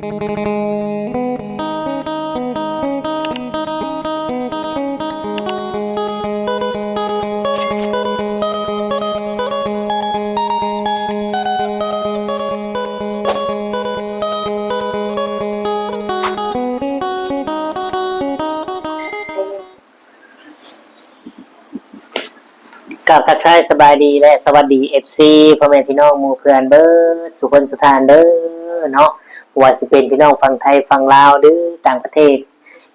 กราบทักทายสบายดีและสวัสดี เอฟซี พ่อแม่พี่น้องหมู่เพื่อนเบิดสุคนสุทานเด้อเนาะ บ่ว่าสิเป็นพี่น้องฝั่งไทยฝั่งลาวหรือต่างประเทศ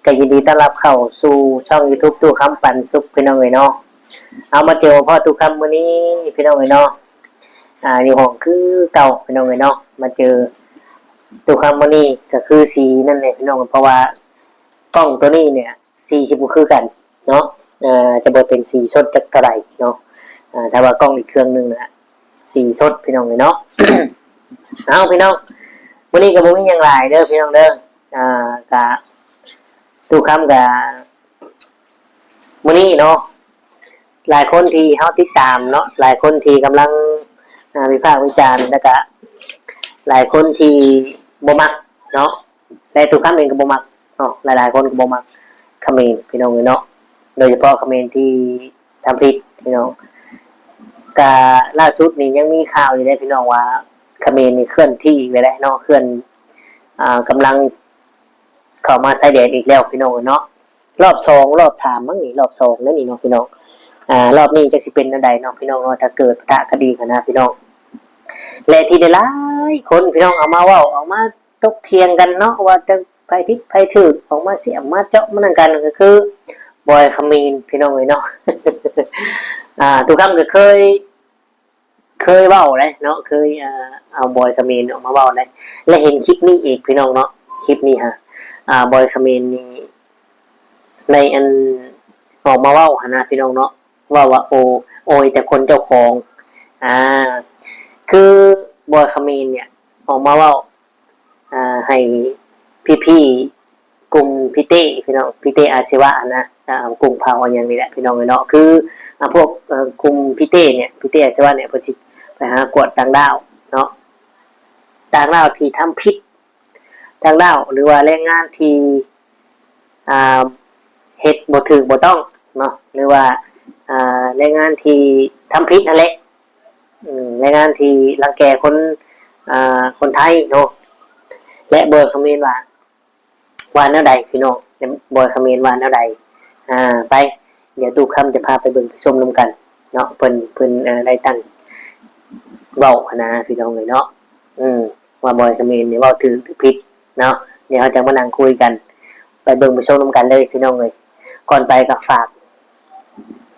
ก็ยินดีต้อนรับเข้าสู่ช่อง YouTube ตู้คำปันสุข พี่น้องเอ้ยเนาะ เอามาเจอพ่อตู้คำมื้อนี้ พี่น้องเอ้ยเนาะ อ่า อยู่ห้องคือเก่า พี่น้องเอ้ยเนาะ มาเจอตู้คำมื้อนี้ก็คือสีนั่นแหละพี่น้อง เพราะว่ากล้องตัวนี้เนี่ย สีสิบ่คือกันเนาะ เอ่อ จะบ่เป็นสีสดจักเท่าใดเนาะ เอ่อ ถ้าว่ากล้องอีกเครื่องหนึ่งนะ สีสดพี่น้องเอ้ยเนาะ เอาพี่น้อง มื้อนี้ก็บ่มีหยังหลายเด้อพี่น้องเด้อ อ่า กะ ตู้คำกะ มื้อนี้เนาะ หลายคนที่เฮาติดตามเนาะ หลายคนที่กำลัง อ่า วิพากษ์วิจารณ์ แล้วกะ หลายคนที่บ่มักเนาะ และตู้คำเองก็บ่มักเนาะ หลายๆคนก็บ่มักเขมรพี่น้องเอ้ยเนาะ โดยเฉพาะเขมรที่ทำผิดพี่น้อง กะล่าสุดนี่ยังมีข่าวอยู่เด้พี่น้องว่าเขมรนี่เคลื่อนที่อีกแล้วเนาะ เคลื่อน อ่า กำลังเข้ามาชายแดนอีกแล้วพี่น้องเอ้ยเนาะ รอบสอง รอบสามมั้งนี่ รอบสองแล้วนี่เนาะพี่น้อง อ่า รอบนี้จักสิเป็นแนวใดเนาะพี่น้องเนาะ ถ้าเกิดปะทะกันอีกหั้นนะพี่น้อง และที่หลายๆคนพี่น้องเอามาเว้า เอามา ถกเถียงกันเนาะ ว่าจั่งไผผิดไผถูก ออกมาเสียมมาเจาะมานั่นกัน ก็คือบอยเขมรพี่น้องเอ้ยเนาะ อ่า ตู้คำก็เคย เคยเว้าเด้เนาะ เคย อ่า เอาบอยเขมรออกมาเว้าเด้ และเห็นคลิปนี้อีกพี่น้องเนาะ คลิปนี้ฮะ อ่า บอยเขมรนี่ ในอันออกมาเว้าหั้นนะพี่น้องเนาะ เว้าว่า โอ โอยแต่คนเจ้าของ อ่า คือบอยเขมรเนี่ยออกมาเว้า อ่า ให้พี่ๆ กลุ่มพี่เต้พี่น้อง พี่เต้อาชีวะหั้นนะ อ่า กลุ่มเผ่าอะหยังนี่แหละพี่น้องเอ้ยเนาะ คือ อ่า พวก เอ่อ กลุ่มพี่เต้เนี่ย พี่เต้อาชีวะเนี่ย เพิ่นสิไปหากวดต่างด้าวเนาะ ต่างด้าวที่ทำผิด ต่างด้าว หรือว่าแรงงานที่ อ่า เฮ็ดบ่ถูกบ่ต้องเนาะ หรือว่า อ่า แรงงานที่ทำผิดนั่นแหละ อืม แรงงานที่รังแกคน อ่า คนไทยเนาะ และบอยเขมรว่า ว่าแนวใดพี่น้อง บอยเขมรว่าแนวใด อ่า ไป เดี๋ยวตู้คำจะพาไปเบิ่งไปชมนำกันเนาะ เพิ่น เพิ่น เอ่อ ได้ตั้งเว้าหั้นนะพี่น้องเอ้ยเนาะ อืม ว่าบอยเขมรนี่เว้าถูกหรือผิดเนาะ เดี๋ยวเราจะมานั่งคุยกัน ไปเบิ่งไปชมนำกันเลยพี่น้องเอ้ย ก่อนไปก็ฝาก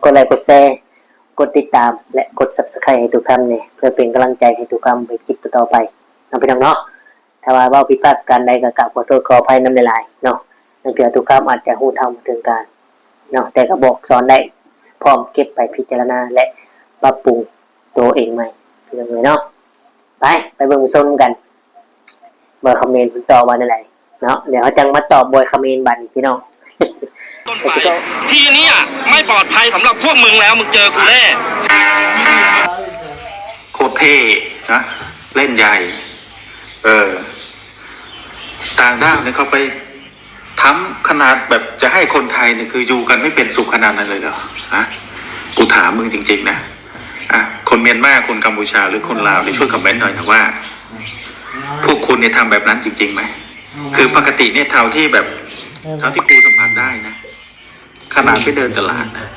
กดไลค์กดแชร์ กดติดตาม และกด Subscribe ให้ตู้คำแหน่ เพื่อเป็นกำลังใจให้ตู้คำเฮ็ดคลิปต่อๆ ไปเนาะพี่น้องเนาะ ถ้าว่าเว้าผิดพลาดประการใดก็กราบขอโทษขออภัยนำหลายๆ เนาะ ลางเทื่อตู้คำอาจจะฮู้เท่าบ่ถึงการเนาะ แต่ก็บอกสอนได้ พร้อมเก็บไปพิจารณา และปรับปรุงตัวเองใหม่ พี่น้องเอ้ยเนาะ ไป ไปเบิ่งไปชมกัน เบิ่งคอมเมนต์เพิ่นตอบว่าแนวใดเนาะ เดี๋ยวเราจั่งมาตอบบอยเขมรบัดนี้พี่น้อง ต้นไป ที่เนี่ยไม่ปลอดภัยสำหรับพวกมึงแล้ว มึงเจอกูแน่ โคตรเท่นะ เล่นใหญ่ เออ ต่างด้าวเนี่ยเขาไปทำขนาดแบบจะให้คนไทยเนี่ยคืออยู่กันไม่เป็นสุขขนาดนั้นเลยเหรอ ฮะ กูถามมึงจริงๆ นะ อ่ะ คนเมียนมา คนกัมพูชา หรือคนลาวเนี่ยช่วยคอมเมนต์หน่อยนะว่า พวกคุณเนี่ยทำแบบนั้นจริงๆ ไหม คือปกติเนี่ยเท่าที่แบบ เท่าที่กูสัมผัสได้นะ ขนาดไปเดินตลาดนะ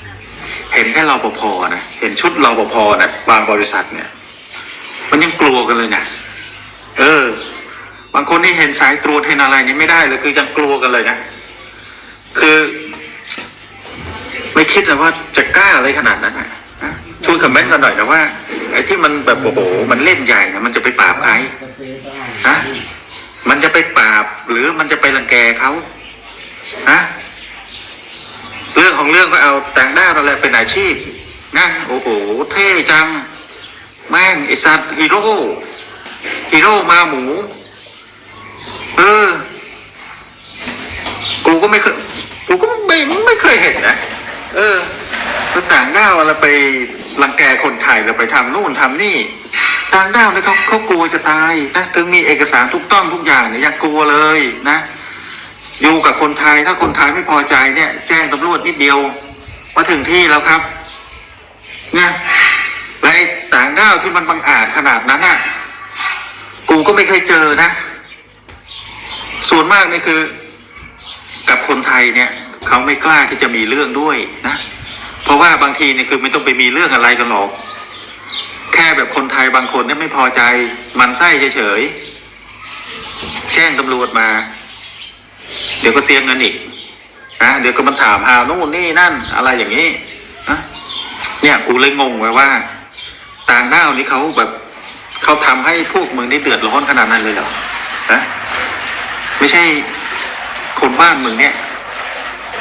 เห็นแค่ รปภ นะ เห็นชุด รปภ นะ บางบริษัทเนี่ย มันยังกลัวกันเลยนะ เออ บางคนนี่เห็นสายตรวจเห็นอะไรนี่ไม่ได้เลย คือยังกลัวกันเลยนะ คือ ไม่คิดนะว่าจะกล้าอะไรขนาดนั้นนะ นะ ช่วยคอมเมนต์กันหน่อยนะว่า ไอ้ที่มันแบบ โอ้โห มันเล่นใหญ่นะ มันจะไปปราบใคร ฮะ มันจะไปปราบ หรือมันจะไปรังแกเขา ฮะ เรื่องของเรื่องก็เอาต่างด้าวนั่นแหละเป็นอาชีพนะ โอ้โห เท่จัง แม่ง ไอ้สัตว์ ฮีโร่ ฮีโร่มาหมู เออ กูก็ไม่เคย กูก็ไม่ ไม่เคยเห็นนะ เออ ต่างด้าวแล้วไปรังแกคนไทย แล้วไปทำนู่นทำนี่ ຕ່າງດ້າວນີ້ເຂົາ ເຂົາກົວຈະຕາຍນະ ເຖິງມີເອກະສານຖືກຕ້ອງທຸກຢ່າງນີ້ຍັງກົວເລີຍນະ. ຢູ່ກັບຄົນໄທ ຖ້າຄົນໄທໄມ່ພໍໃຈນີ້ແຈ້ງຕຳຫຼວດນິດດຽວ ມາເຖິງທີ່ແລ້ວຄັບນະ. ແລະໄອ້ຕ່າງດ້າວທີ່ມັນບັງອາດຂະໜາດນັ້ນນະ ກູກໍໄມ່ເຄີຍເຈີນະ. ສ່ວນມາກນີ້ຄື ກັບຄົນໄທເນີ້ຍ ເຂົາໄມ່ກ້າທີ່ຈະມີເລື່ອງດ້ວຍນະ ເພາະວ່າບາງທີນີ້ຄືໄມ່ຕ້ອງໄປມີເລື່ອງອະໄລກັນຫຼອກ ແຄ່ແບບຄົນໄທບາງຄົນເນີ້ຍໄມ່ພໍໃຈ ໝັ່ນໄສ້ເສີຍໆ ແຈ້ງຕຳຫຼວດມາ ດຽວກໍເສຍເງິນອີກນະ ດຽວກໍມາຖາມຫາໂນ່ນນີ້ນັ້ນ ອະໄລຢ່າງນີ້ນະ. ເນີ້ຍ ກູເລີຍງົງໄວ້ວ່າ ຕ່າງດ້າວນີ້ເຂົາແບບ ເຂົາທຳໃຫ້ພວກມຶງນີ້ເດືອດຮ້ອນຂະໜາດນັ້ນເລີຍເຫລອ? ຮະ? ໄມ່ໃຊ່ຄົນບ້ານມຶງເນີ້ຍ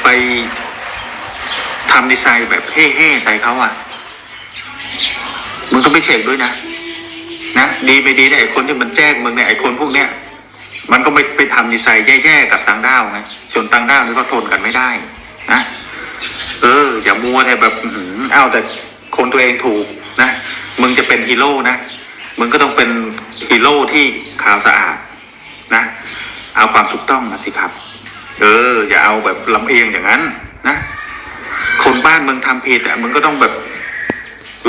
ໄປທຳນິໄສແບບເຮ່ໆໃສ່ເຂົາອະ? ມຶງຕ້ອງໄປເຊັກດ້ວຍນະ ນະ ດີໄມ່ດີເນຍ ໄອ້ຄົນທີ່ມັນແຈ້ງມຶງເນຍ ໄອ້ຄົນພວກເນີ້ຍ ມັນກໍໄປ ໄປທຳນິໄສແຍ່ໆກັບຕ່າງດ້າວໄງ ຈົນຕ່າງດ້າວນີ້ກໍທົນກັນໄມ່ໄດ້ນະ. ເອີ ຢ່າມົວແຕ່ແບບ ອືຫື ເອົາແຕ່ຄົນຕົວເອງຖືກນະ. ມຶງຈະເປັນຮີໂຣນະ ມຶງກໍຕ້ອງເປັນຮີໂຣທີ່ຂາວສະອາດນະ ເອົາຄວາມຖືກຕ້ອງມາສິຄັບ. ເອີ ຢ່າເອົາແບບລຳອຽງຢ່າງນັ້ນນະ. ຄົນບ້ານມຶງທຳຜິດອະ ມຶງກໍຕ້ອງແບບ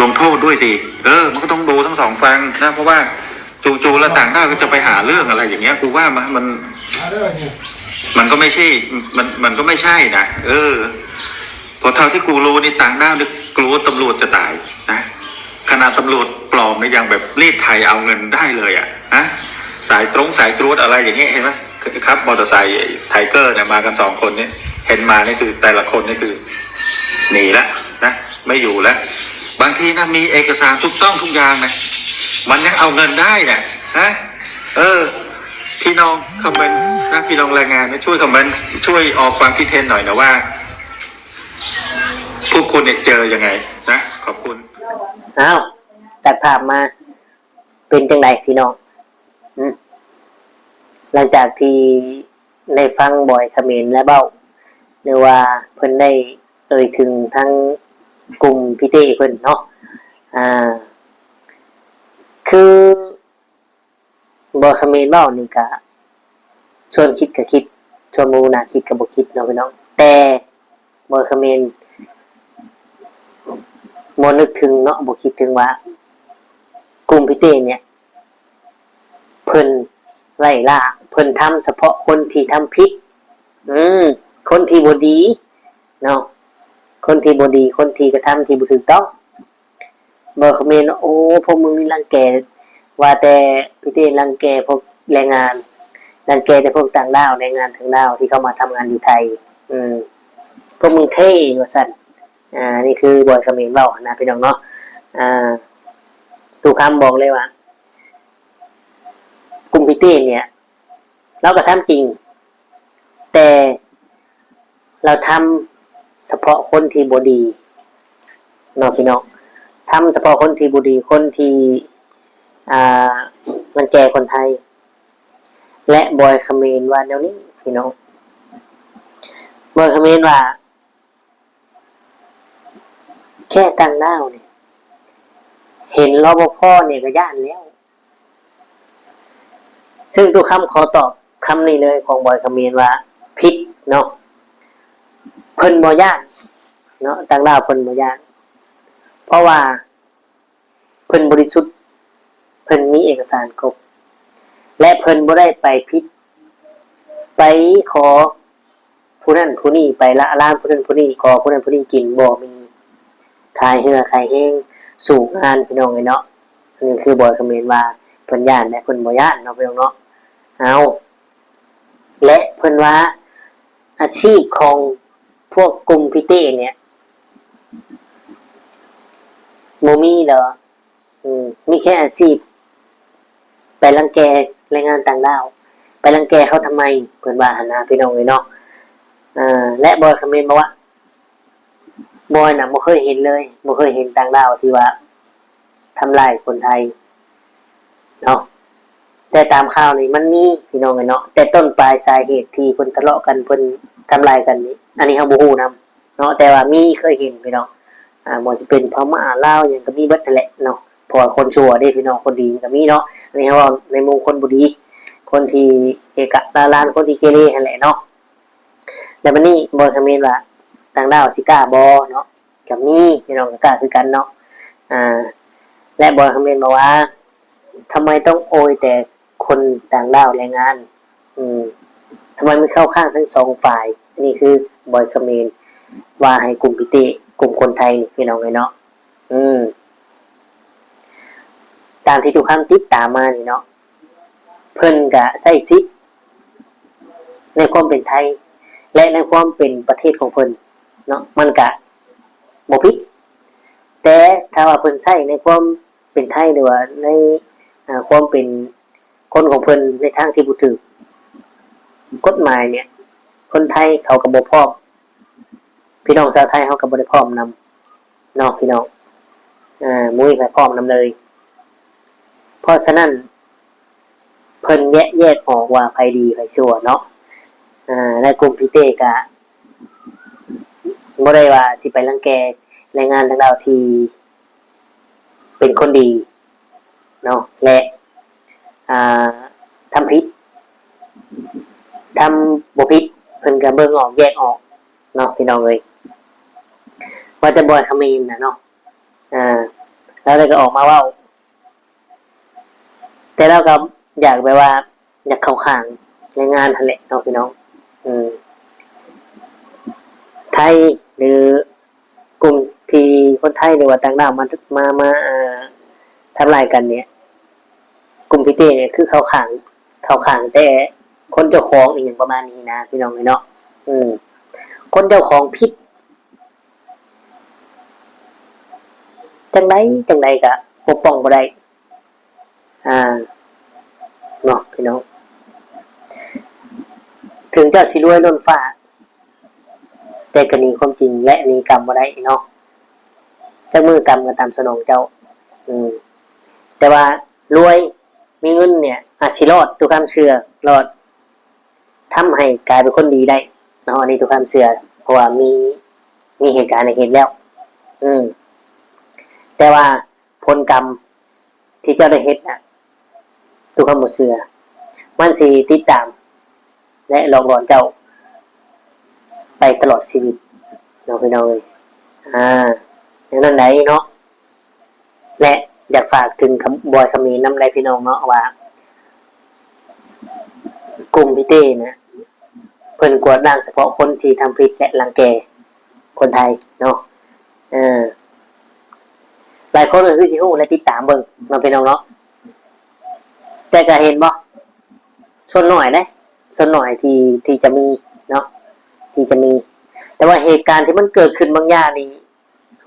ລົງໂທດດ້ວຍສິ. ເອີ ມັນກໍຕ້ອງໂດນທັງສອງຝັ່ງນະ ເພາະວ່າ ຈູ່ໆແລ້ວຕ່າງດ້າວກໍຈະໄປຫາເລື່ອງອະໄລຢ່າງເນີ້ຍ ກູວ່າມັນ ມັນ ມັນກໍໄມ່ໃຊ່ ມັນ ມັນກໍໄມ່ໃຊ່ນະ. ເອີ ເພາະເທົ່າທີ່ກູຮູ້ນີ້ ຕ່າງດ້າວນີ້ກົວຕຳຫຼວດຈະຕາຍນະ. ຂະໜາດຕຳຫຼວດປອມນີ້ຍັງແບບລີດໄຖເອົາເງິນໄດ້ເລີຍອະນະ. ສາຍຕົງສາຍຕຣວດອະໄລຢ່າງເນີ້ຍ ເຫັນໄໝ? ຂັບມໍເຕີໄຊໄທເກີນະ ມາກັນສອງຄົນນີ້ ເຫັນມານີ້ຄືແຕ່ລະຄົນນີ້ຄືໜີລະນະ ໄມ່ຢູ່ລະ. ບາງທີນະ ມີເອກະສານຖືກຕ້ອງທຸກຢ່າງນະ ມັນຍັງເອົາເງິນໄດ້ນະ ນະ. ເອີ ພີ່ນ້ອງຄອມເມັນນະ ພີ່ນ້ອງແຮງງານນະ ຊ່ວຍຄອມເມັນ ຊ່ວຍອອກຄວາມຄິດເຫັນໜ້ອຍນະວ່າ ພວກຄຸນເນຍເຈີຍັງໄງນະ. ຂອບຄຸນ. ອ້າວ ຕັດພາບມາ ເປັນຈັ່ງໃດພີ່ນ້ອງ? ອືມ ຫຼັງຈາກທີ່ໄດ້ຟັງບອຍຂະເໝນລະເວົ້າ ຫຼືວ່າເພິ່ນໄດ້ເອີ່ຍເຖິງທາງກຸ່ມພິເຕເພິ່ນເນາະ ອ່າ ຄື ບອຍຂະເໝນເວົ້ານີ້ກະ ຊວນຄິດກະຄິດ ຊວນບໍ່ໜ້າຄິດກະບໍ່ຄິດເນາະພີ່ນ້ອງ. ແຕ່ບອຍຂະເໝນບໍ່ນຶກເຖິງເນາະ ບໍ່ຄິດເຖິງວ່າ ກຸ່ມພິເຕເນີ້ຍ ເພິ່ນໄລ່ລ່າ ເພິ່ນທຳສະເພາະຄົນທີ່ທຳຜິດ ອືມ ຄົນທີ່ບໍ່ດີເນາະ ຄົນທີ່ບໍ່ດີ ຄົນທີ່ກະທຳທີ່ບໍ່ຖືກຕ້ອງ. ບໍ່ ຄອມເມັນ ໂອ້ ພວກມຶງນີ້ລັງແກ ວ່າແຕ່ພິເຕລັງແກພວກແຮງງານ ລັງແກແຕ່ພວກຕ່າງດ້າວ ແຮງງານຕ່າງດ້າວທີ່ເຂົ້າມາທຳງານຢູ່ໄທ ອືມ ພວກມຶງເທ່ວ່າຊັ້ນ. ອ່າ ນີ້ຄືບອຍຄອມເມັນເວົ້ານະພີ່ນ້ອງເນາະ. ອ່າ ຕູ້ຄຳບອກເລີຍວ່າ ກຸ່ມພິເຕເນີ້ຍ ລາວກະທຳຈິງ ແຕ່ລາວທຳສະເພາະຄົນທີ່ບໍ່ດີເນາະພີ່ນ້ອງ ທຳສະເພາະຄົນທີ່ບໍ່ດີ ຄົນທີ່ ອ່າ ລັງແກຄົນໄທ ແລະ ບອຍຂະເໝນວ່າແນວນີ້ພີ່ນ້ອງ ບອຍຂະເໝນວ່າ ແຄ່ຕ່າງດ້າວນີ້ ເຫັນ ລປພ ນີ້ກະຢ້ານແລ້ວ. ຊຶ່ງຕູ້ຄຳຂໍຕອບຄຳນີ້ເລີຍ ຂອງບອຍຂະເໝນວ່າຜິດເນາະ ເພິ່ນບໍ່ຢ້ານເນາະ ຕ່າງດ້າວເພິ່ນບໍ່ຢ້ານ ເພາະວ່າເພິ່ນບໍລິສຸດ ເພິ່ນມີເອກະສານຄົບ ແລະ ເພິ່ນບໍ່ໄດ້ໄປຜິດ ໄປຂໍ ຜູ້ນັ້ນຜູ້ນີ້ ໄປລະລານຜູ້ນັ້ນຜູ້ນີ້ ຂໍຜູ້ນັ້ນຜູ້ນີ້ກິນ ບໍ່ມີ ຂາຍເຫື່ອຂາຍແຮງ ສູ້ງານ ພີ່ນ້ອງເອີຍເນາະ. ອັນນີ້ຄືບອຍຄອມເມັນວ່າເພິ່ນຢ້ານ ແລະ ເພິ່ນບໍ່ຢ້ານເນາະ ພີ່ນ້ອງເນາະ. ເອົາ ແລະ ເພິ່ນວ່າອາຊີບຂອງພວກກຸ່ມພິເຕເນີ້ຍ ບໍ່ມີເດີ. ອືມ ມີແຄ່ອາຊີບໄປລັງແກແຮງງານຕ່າງດ້າວ ໄປລັງແກເຂົາທຳໄມ ເພິ່ນວ່າຫັ້ນນະ ພີ່ນ້ອງເອີຍເນາະ. ເອີ ແລະ ບອຍຄຳເມັນບອກວ່າ ບອຍນະບໍ່ເຄີຍເຫັນເລີຍ ບໍ່ເຄີຍເຫັນຕ່າງດ້າວທີ່ວ່າທຳລາຍຄົນໄທເນາະ ແຕ່ຕາມຂ່າວນີ້ມັນມີ ພີ່ນ້ອງເອີຍເນາະ ແຕ່ຕົ້ນປາຍສາເຫດທີ່ເພິ່ນທະເລາະກັນ ເພິ່ນທຳລາຍກັນນີ້ ອັນນີ້ເຮົາບໍ່ຮູ້ນຳ ເນາະ ແຕ່ວ່າມີ ເຄີຍເຫັນພີ່ນ້ອງ ອ່າ ບໍ່ວ່າຊິເປັນພະມ້າ ລາວ ຫຍັງກະມີເບິດຫັ້ນແຫຼະເນາະ ພ ກວ່າຄົນຊົ່ວເດ້ພີ່ນ້ອງ, ຄົນດີມັນກໍມີເນາະ. ອັນນີ້ເຮົາເວົ້າໃນມຸມຄົນບໍ່ດີ, ຄົນທີ່ເກະກະລາລານ, ຄົນທີ່ເກເລຫັ້ນແຫຼະເນາະ. ແລ້ວບັດນີ້ ບໍ່ຄອມເມັນວ່າ ຕ່າງດ້າວຊິກ້າບໍ່ເນາະ? ກໍມີພີ່ນ້ອງ, ກໍກ້າຄືກັນເນາະ. ອ່າ ແລະ ບໍ່ຄອມເມັນບອກວ່າ ທຳໄມຕ້ອງໂອຍແຕ່ຄົນຕ່າງດ້າວແຮງງານ? ອືມ ທຳໄມມັນເຂົ້າຂ້າງທັງສອງຝ່າຍ? ອັນນີ້ຄືບອຍຄຳເຂມນວ່າໃຫ້ກຸ່ມພິເຕະ ກຸ່ມຄົນໄທນີ້ ພີ່ນ້ອງເອີຍເນາະ. ອືມ ຕາມທີ່ຕຸຄຳຕິດຕາມມານີ້ເນາະ, ເພິ່ນກະໃຊ້ສິດໃນຄວາມເປັນໄທ ແລະ ໃນຄວາມເປັນປະເທດຂອງເພິ່ນເນາະ, ມັນກະບໍ່ຜິດ. ແຕ່ຖ້າວ່າເພິ່ນໃຊ້ໃນຄວາມ ເປັນໄທ ຫຼືວ່າໃນ ອາ ຄວາມເປັນຄົນຂອງເພິ່ນໃນທາງທີ່ບໍ່ຖືກກົດໝາຍເນຍ, ຄົນໄທເຂົາກໍບໍ່ພ້ອມ, ພີ່ນ້ອງຊາວໄທເຮົາກໍບໍ່ໄດ້ພ້ອມນຳເນາະ ພີ່ນ້ອງ, ອາ ບໍ່ມີໃຜພ້ອມນຳເລີຍ. ເພາະສະນັ້ນ ເພິ່ນແຍະແຍກອອກວ່າໃຜດີໃຜຊົ່ວເນາະ, ອາ ແລະ ກຸ່ມພິເຕະກະບໍ່ໄດ້ວ່າຊິໄປລັງແກແຮງງານຕ່າງດ້າວທີ່ ເປັນຄົນດີເນາະ ແລະ ອ່າ ທຳຜິດ ທຳບໍ່ຜິດ ເພິ່ນກໍເບິ່ງອອກແຍກອອກເນາະ ພີ່ນ້ອງເອີຍ. ວ່າແຕ່ບອຍຄຳເຂມນນະເນາະ ອ່າ ລາວໄດ້ກໍອອກມາເວົ້າ ແຕ່ລາວກໍຢາກແບບວ່າ ຢາກເຂົ້າຂ້າງແຮງງານຫັ້ນແຫຼະເນາະ ພີ່ນ້ອງ. ອືມ ໄທ ຫຼື ກຸ່ມທີ່ຄົນໄທ ຫຼືວ່າຕ່າງດ້າວມາ ມາ ມາ ເອີ ທຳລາຍກັນເນຍ, ກຸ່ມພິເຕະເນຍ ຄືເຂົ້າຂ້າງ ເຂົ້າຂ້າງແຕ່ຄົນເຈົ້າຂອງອີ່ຫຍັງປະມານນີ້ນະ ພີ່ນ້ອງເອີຍເນາະ. ອືມ ຄົນເຈົ້າຂອງຜິດ ຈັ່ງໃດຈັ່ງໃດກໍປົກປ້ອງບໍ່ໄດ້ ອ່າ ເນາະ ພີ່ນ້ອງ. ເຖິງເຈົ້າຊິລວຍລົ້ນຟ້າ ແຕ່ກໍໜີຄວາມຈິງ ແລະ ໜີກຳບໍ່ໄດ້ເນາະ, ຈັກມື້ກຳກໍຕາມສະໜອງເຈົ້າ. ອືມ ແຕ່ວ່າລວຍ ມີເງິນເນຍ ອາດຊິລອດ ຕຸຄຳເຊື່ອ ລອດ ທຳໃຫ້ກາຍເປັນຄົນດີໄດ້ເນາະ, ອັນນີ້ຕຸຄຳເຊື່ອ ເພາະວ່າມີ ມີເຫດການໃຫ້ເຫັນແລ້ວ. ອືມ ແຕ່ວ່າຜົນກຳທີ່ເຈົ້າໄດ້ເຮັດນະ ຕຸຄຳບໍ່ເຊື່ອ ມັນຊິຕິດຕາມ ແລະ ຫຼອກຫຼອນເຈົ້າໄປຕະຫຼອດຊີວິດເນາະ ພີ່ນ້ອງເອີຍ. ອ່າ ແນວນັ້ນໃດເນາະ. ແລະ ຢາກຝາກເຖິງຄຳ ບອຍຄຳເຂມນນຳໄດ໋ ພີ່ນ້ອງເນາະ ວ່າກຸ່ມພິເຕະນະ ເພິ່ນກວດລ້າງສະເພາະຄົນທີ່ທຳຜິດ ແລະ ລັງແກຄົນໄທເນາະ. ເອີ ຫຼາຍຄົນກໍຄືຊິຮູ້ ແລະ ຕິດຕາມເບິ່ງເນາະ ພີ່ນ້ອງເນາະ, ແຕ່ກໍເຫັນບໍ່ ສ່ວນໜ້ອຍເດ້ ສ່ວນໜ້ອຍທີ່ ທີ່ຈະມີເນາະ ທີ່ຈະມີ. ແຕ່ວ່າເຫດການທີ່ມັນເກີດຂຶ້ນບາງຢ່າງນີ້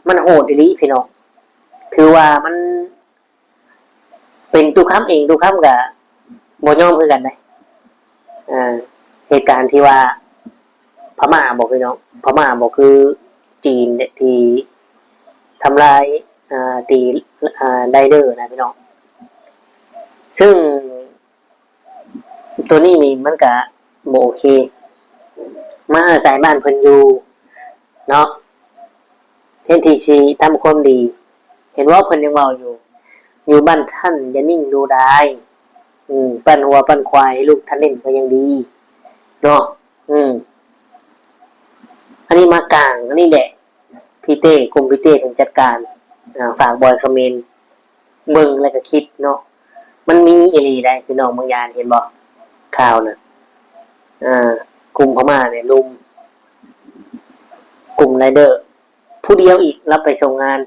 ມັນໂຫດອີ່ຫຼີພີ່ນ້ອງ, ຖືວ່າມັນເປັນຕຸຄຳເອງ ຕຸຄຳກໍບໍ່ຍອມຄືກັນເດ້. ອ່າ ເຫດການທີ່ວ່າພະມ້າບໍພີ່ນ້ອງ ພະມ້າບໍ ຄືຈີນເດ້ ທີ່ທຳລາຍ ອ່າ ຕີ ອ່າ ໄດເດີນະພີ່ນ້ອງ, ຊຶ່ງ ໂຕນີ້ນີ້ມັນກະບໍ່ໂອເຄ, ມາອາໄສບ້ານເພິ່ນຢູ່ເນາະ, ແທນທີ່ຊິທຳຄວາມດີ. ເຫັນບໍ່ ເພິ່ນຍັງເວົ້າຢູ່, ຢູ່ບ້ານທ່ານຢ່ານິ່ງດູດາຍ, ອືມ ປັ່ນງົວປັ່ນຄວາຍໃຫ້ລູກທ່ານຫຼິ້ນກໍຍັງດີເນາະ. ອືມ ອັນນີ້ມາກາງ ອັນນີ້ແຫຼະ ພີ່ເຕ້ ກຸ່ມພີ່ເຕ້ເພິ່ນຈັດການ. ອ່າ ຝາກບອຍຄຳເຂມນເບິ່ງແລ້ວກໍຄິດເນາະ, ມັນມີອີ່ຫຼີໃດ໋ພີ່ນ້ອງ. ບາງຢ່າງເຫັນບໍ່ ຂ່າວນະ ອ່າ ກຸ່ມພະມ້ານີ້ລຸມກຸ່ມໄລເດີ ຜູ້ດຽວອີກ ລາວໄປສົ່ງງານ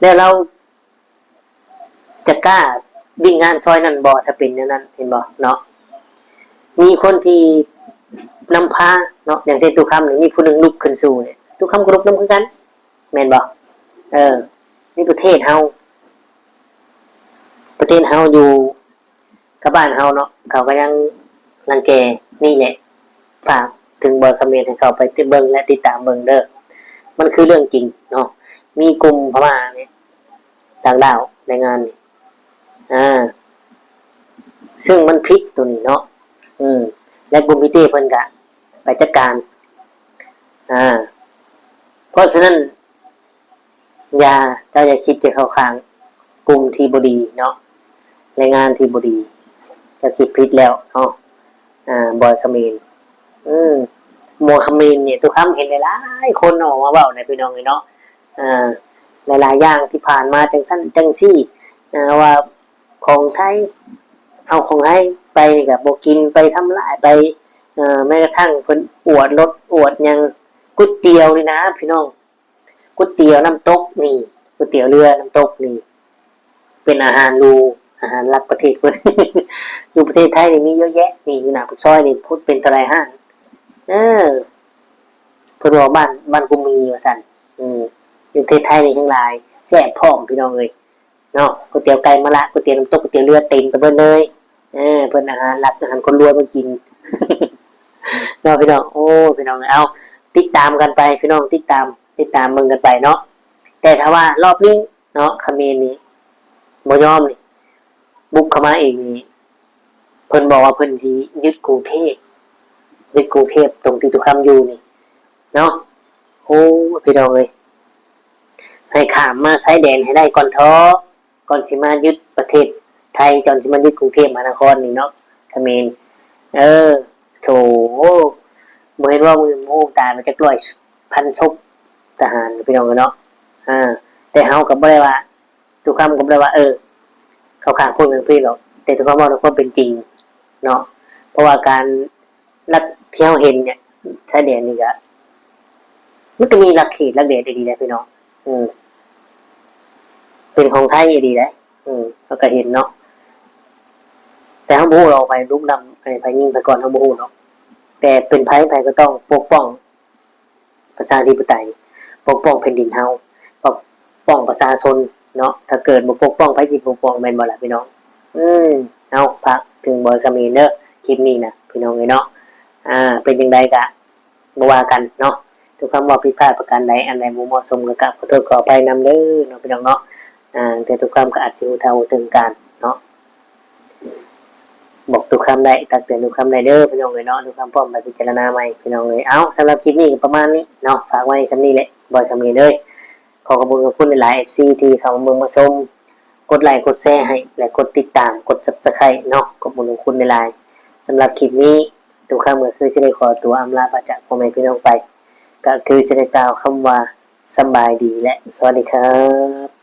ແລ້ວລາວ ຈະກ້າວິ່ງງານຊອຍນັ້ນບໍ່ ຖ້າເປັນແນວນັ້ນ ເຫັນບໍ່ເນາະ. ມີຄົນທີ່ນຳພາເນາະ, ຢ່າງເຊັ່ນ ຕຸຄຳນີ້ ມີຜູ້ໜຶ່ງລຸກຂຶ້ນສູ້ນີ້ ຕຸຄຳກໍລຸກນຳຄືກັນ ແມ່ນບໍ່? ເອີ ໃນປະເທດເຮົາ ປະເທດເຮົາຢູ່ ກັບບ້ານເຮົາເນາະ ເຂົາກໍຍັງລັງແກ. ນີ້ແຫຼະ ຝາກເຖິງບອຍຄຳເຂມນໃຫ້ເຂົ້າໄປຕິດເບິ່ງ ແລະ ຕິດຕາມເບິ່ງເດີ, ມັນຄືເລື່ອງຈິງເນາະ. ມີກຸ່ມພະມ້ານີ້ ຕ່າງດ້າວແຮງງານນີ້ ອ່າ ຊຶ່ງມັນຜິດໂຕນີ້ເນາະ. ອືມ ແລະ ກຸ່ມພີ່ເຕ້ເພິ່ນກະໄປຈັດການ. ອ່າ ເພາະສະນັ້ນ ຢ່າ ເຈົ້າຢ່າຄິດຈະເຂົ້າຂ້າງ ປຸ່ມທີ່ບໍ່ດີເນາະ ແລງງານທີ່ບໍ່ດີ ເຈົ້າຄິດຜິດແລ້ວເນາະ ອາ ບອຍຂະເໝນ ອືມ ໝວກຂະເໝນນີ້ ຕຸຄຳເຫັນຫຼາຍໆຄົນອອກມາເວົ້ານະ ພີ່ນ້ອງເອີຍເນາະ ອາ ຫຼາຍໆຢ່າງທີ່ຜ່ານມາຈັ່ງຊັ້ນຈັ່ງຊີ້ ອາ ວ່າຂອງໄທ ເອົາຂອງໄທໄປນີ້ກໍບໍ່ກິນ ໄປທຳລາຍ ໄປ ເອີ ແມ້ກະທັ່ງເພິ່ນອວດລົດອວດຫຍັງ ກ໋ວຍຕຽວນີ້ນະ ພີ່ນ້ອງ ກ໋ວຍຕຽວນ້ຳຕົກນີ້ ກ໋ວຍຕຽວເຮືອນ້ຳຕົກນີ້ ເປັນອາຫານຫຼູ ອາຫານລັກປະເທດເພິ່ນ ຢູ່ປະເທດໄທນີ້ມີເຍອະແຍະ ນີ້ຢູ່ໜ້າປາກຊອຍນີ້ພຸດເປັນເທົ່າໃດຮ້ານ ເອີ ເພິ່ນວ່າບ້ານ ບ້ານກູມີວ່າຊັ້ນ ອືມ ຢູ່ປະເທດໄທນີ້ແຮງຫຼາຍ ແຊບພ້ອມ ພີ່ນ້ອງເອີຍ ເນາະ ກ໋ວຍຕຽວໄກ່ມະລະ ກ໋ວຍຕຽວນ້ຳຕົກ ກ໋ວຍຕຽວເຮືອ ເຕັມໄປເບິດເລີຍ ເອີ ເພິ່ນອາຫານຫຼັກ ອາຫານຄົນລວຍມາກິນ ເນາະ ພີ່ນ້ອງ ໂອ້ ພີ່ນ້ອງ ເອົາ ຕິດຕາມກັນໄປ ພີ່ນ້ອງ ຕິດຕາມ ຕິດຕາມເບິ່ງກັນໄປເນາະ ແຕ່ຖ້າວ່າລອບນີ້ເນາະ ຂະເໝນນີ້ບໍ່ຍອມນີ້ ບຸກເຂົ້າມາອີກນີ້ ເພິ່ນບອກວ່າເພິ່ນຊິຍຶດກຸງເທບ ຍຶດກຸງເທບ ຕົງທີ່ຕຸຄຳຢູ່ນີ້ເນາະ ໂອ້ ພີ່ນ້ອງເອີຍ ໃຫ້ຂ້າມມາຊາຍແດນໃຫ້ໄດ້ກ່ອນເທາະ ກ່ອນຊິມາຍຶດປະເທດໄທ ກ່ອນຊິມາຍຶດກຸງເທບມະຫານະຄອນນີ້ເນາະ ຂະເໝນ ເອີ ໂຖ ບໍ່ເຫັນວ່າມື້ໝູ່ຕາຍມາຈັກຮ້ອຍພັນສົບ ທະຫານ ພີ່ນ້ອງເອີຍເນາະ ອາ ແຕ່ເຮົາກໍບໍ່ໄດ້ວ່າ ຕຸຄຳກໍບໍ່ໄດ້ວ່າ ເອີ ເຂົ້າຂ້າງພວກນັ້ນພວກນີ້ດອກ ແຕ່ຕຸຄຳເວົ້າໃນຄວາມເປັນຈິງເນາະ ເພາະວ່າການ ຫຼັກທີ່ເຮົາເຫັນເນຍ ຊາຍແດນນີ້ກະ ມັນກໍມີຫຼັກເຂດຫຼັກແດນອີ່ຫຼີແຫຼະພີ່ນ້ອງ ເປັນຂອງໄທອີ່ຫຼີເດ້ ເຮົາກໍເຫັນເນາະ ແຕ່ເຮົາບໍ່ຮູ້ດອກວ່າໃຜລຸກລ້ຳ ໃຜຍິງໃຜກ່ອນ ເຮົາບໍ່ຮູ້ດອກ ແຕ່ເປັນໃຜ ໃຜກໍຕ້ອງປົກປ້ອງ ປະຊາທິປະໄຕ ປົກປ້ອງແຜ່ນດິນເຮົາ ປົກປ້ອງປະຊາຊົນເນາະ ຖ້າເກີດບໍ່ປົກປ້ອງ ໃຜຊິປົກປ້ອງ ແມ່ນບໍ່ລະພີ່ນ້ອງ ອືມ ເອົາ ຝາກເຖິງບອຍຂະເໝນເດີ ຄລິບນີ້ນະ ພີ່ນ້ອງເອີຍເນາະ ອາ ເປັນຈັ່ງໃດກະບໍ່ວ່າກັນເນາະ ທຸກຄຳເວົ້າຜິດພາດປະການໃດ ອັນໃດບໍ່ເໝາະສົມ ກໍກາບຂໍໂທດຂໍອະໄພນຳເດີເນາະ ພີ່ນ້ອງເນາະ ອາ ແຕ່ທຸກຄຳກໍອາດຊິຮູ້ເທົ່າບໍ່ເຖິງການເນາະ ບອກທຸກຄຳໄດ້ ຕັກເຕືອນທຸກຄຳໄດ້ເດີພີ່ນ້ອງເອີຍເນາະ ທຸກຄຳພ້ອມໄປພິຈາລະນາໃໝ່ພີ່ນ້ອງເອີຍ ເອົ້າ ສຳລັບຄລິບນີ້ກໍປະມານນີ້ເນາະ ຝາກໄວ້ສ່ຳນີ້ແຫຼະ ບອຍຄຳເໝນເອີຍ ຂໍຂອບຄຸນຂອບຄຸນຫຼາຍໆ ເອັຟຊີ ທີ່ເຂົ້າມາເບິ່ງມາຊົມ ກົດໄລກົດແຊໃຫ້ ແລະ ກົດຕິດຕາມ ກົດ Subscribe ເນາະ ຂອບຄຸນຂອບຄຸນຫຼາຍໆ ສຳລັບຄລິບນີ້ ຕຸຄຳກໍຄືຊິໄດ້ຂໍຕົວອຳລາພາຈາກພໍ່ແມ່ພີ່ນ້ອງໄປ ກໍຄືຊິໄດ້ກ່າວຄຳວ່າ ສະບາຍດີ ແລະ ສະຫວັດດີຄັບ.